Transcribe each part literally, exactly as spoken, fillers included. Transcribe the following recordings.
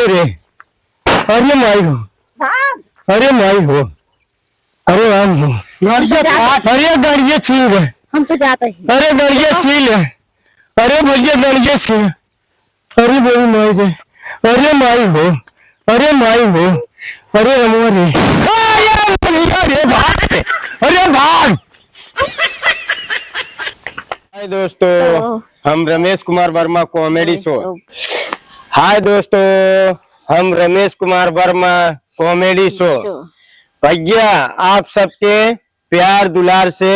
रे, अरे माई हो, अरे माई हो, अरे राम हो, गड़िया फाट, अरे गड़िया छील है, हम तो जाते हैं। अरे गड़िया छील है, अरे भैया गड़िया छील, अरे बड़ी माई रे, अरे माई हो, अरे माई हो, अरे रमुआ रे, अरे भैया रे, भाग, अरे भाग। हाय दोस्तों, तो हम रमेश कुमार वर्मा कॉमेडी शो। शो। हाय दोस्तों, हम रमेश कुमार वर्मा कॉमेडी शो। शो। भैया, आप सबके प्यार दुलार से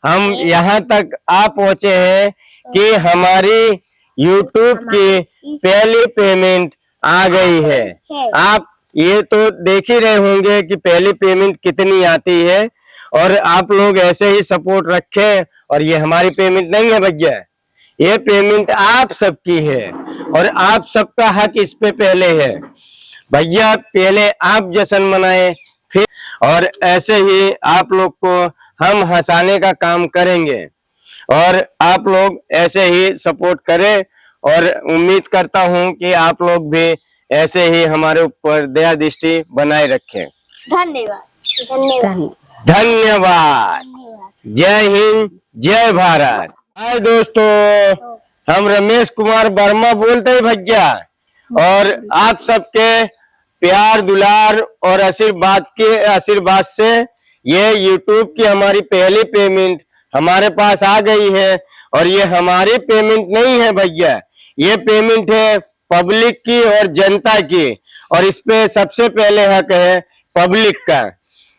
हम यहाँ तक आ पहुँचे हैं कि हमारी YouTube की पहली पेमेंट आ गई है। आप ये तो देख ही रहे होंगे कि पहली पेमेंट कितनी आती है, और आप लोग ऐसे ही सपोर्ट रखें। और ये हमारी पेमेंट नहीं है भैया, ये पेमेंट आप सबकी है और आप सबका हक इस पे पहले है। भैया, पहले आप जश्न मनाएं, फिर, और ऐसे ही आप लोग को हम हंसाने का काम करेंगे और आप लोग ऐसे ही सपोर्ट करें और उम्मीद करता हूँ कि आप लोग भी ऐसे ही हमारे ऊपर दया दृष्टि बनाए रखें। धन्यवाद। धन्यवाद। धन्यवाद। धन्यवाद। जय हिंद, जय भारत। हाय दोस्तों, हम रमेश कुमार वर्मा बोलते हैं भैया, और आप सबके प्यार दुलार और आशीर्वाद के, आशीर्वाद से ये YouTube की हमारी पहली पेमेंट हमारे पास आ गई है। और ये हमारी पेमेंट नहीं है भैया, ये पेमेंट है पब्लिक की और जनता की, और इस पे सबसे पहले हक है पब्लिक का।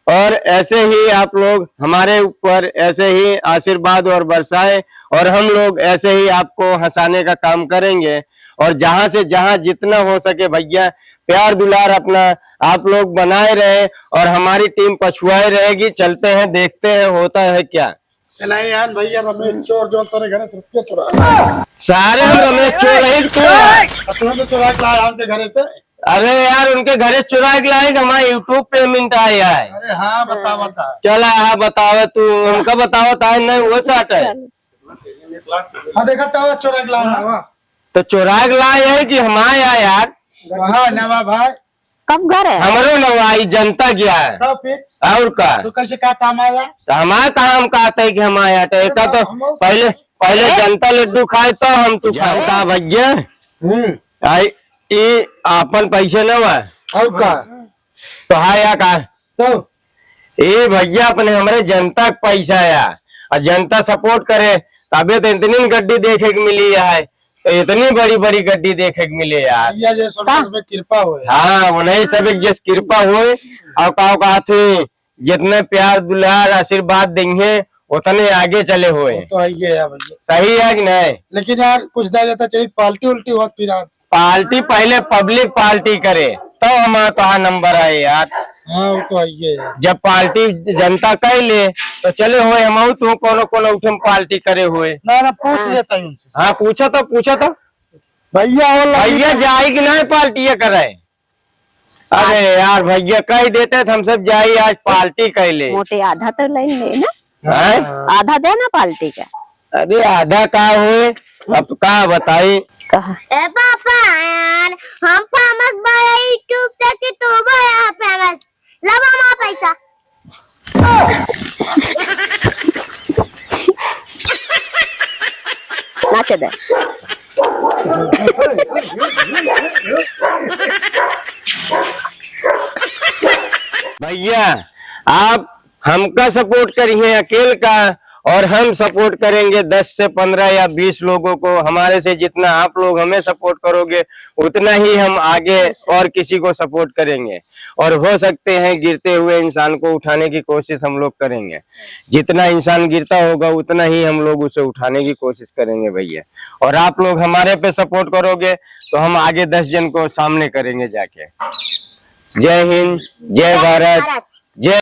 और ऐसे ही आप लोग हमारे ऊपर ऐसे ही आशीर्वाद और बरसाएं, और हम लोग ऐसे ही आपको हंसाने का काम करेंगे। और जहां से जहां जितना हो सके भैया, प्यार दुलार अपना आप लोग बनाए रहे और हमारी टीम पछुआए रहेगी। चलते हैं, देखते हैं होता है क्या। नहीं यार भैया, रमेश चोर जो तेरे घरे से रुपये चुरा। सारे हम रमेश चोर रही तू। तुम्हें तो चुरा के लाया उनके घरे से। अरे यार, उनके घरे चुरा के लाए कि हमारे YouTube पेमेंट आए आए। अरे हाँ, बता, बता। चला, हाँ, बतावे तू, उनका बतावत है, नहीं, वो साट है। हाँ, देखा तो चुरा के लाया। तो चुरा के लाए है कि हमारे आए यार। कहाँ नवा भाई? कब घर है? हमरो नवा आई, जनता गया है। तो फिर? और का? तो कैसे का काम आया? तो हमारा काम का आता है कि हम आया, तो एका तो हम, हम पहले, पहले ए? जनता लड्डू खाए तो हम तू खाए। जनता भैया। हम्म। आई, ई आपन पैसे न बा। और का? तो हाँ या का? तो? ए भैया, अपने हमरे जनता के पैसा या, और जनता सपोर्ट करे, तबे तो इतनी गड्डी देखे के मिली है, तो इतनी बड़ी बड़ी गड्डी देखे के मिले यार। भैया, ये सब का? सब कृपा होए। हाँ, उन्हीं सब एक जस कृपा होए, और का कहते, जितने प्यार दुलार आशीर्वाद देंगे, उतने आगे चले होए। वो तो है ही है भैया। सही है कि नहीं? लेकिन यार, कुछ दे देता चाहिए, पार्टी उल्टी होत फिर आज। पार्टी पहले पब्लिक पार्टी करे, तब हमारा कहाँ नंबर आए यार। हाँ, वो तो है ही है यार। जब पार्टी जनता कह ले, तो चले होए, हम तू कोनो कोनो उठे में पार्टी करे होए। ना, ना, पूछ हाँ। लेता ही उनसे। हाँ, पूछा तो, पूछा तो। भैया, हो लगी भैया, तो जाए कि नहीं पार्टी करे? अरे यार, भैया कह देते तो हम सब जाई, आज पार्टी कर ले। मोटे आधा तो ले ले ना। हैं? आधा दे ना पार्टी का। अरे आधा का होए, अब का बताई। कहा? ए पापा यार, हम फेमस बा YouTube से कि तू बा फेमस? ला मामा पैसा। नाचे दे। भैया, आप हमका सपोर्ट करिए अकेल का, और हम सपोर्ट करेंगे दस से पन्द्रह या बीस लोगों को। हमारे से जितना आप लोग हमें सपोर्ट करोगे, उतना ही हम आगे और किसी को सपोर्ट करेंगे। और हो सकते हैं गिरते हुए इंसान को उठाने की कोशिश हम लोग करेंगे। जितना इंसान गिरता होगा, उतना ही हम लोग उसे उठाने की कोशिश करेंगे भैया। और आप लोग हमारे पे सपोर्ट करोगे, तो हम आगे दस जन को सामने करेंगे जाके। जय हिंद, जय भारत, जय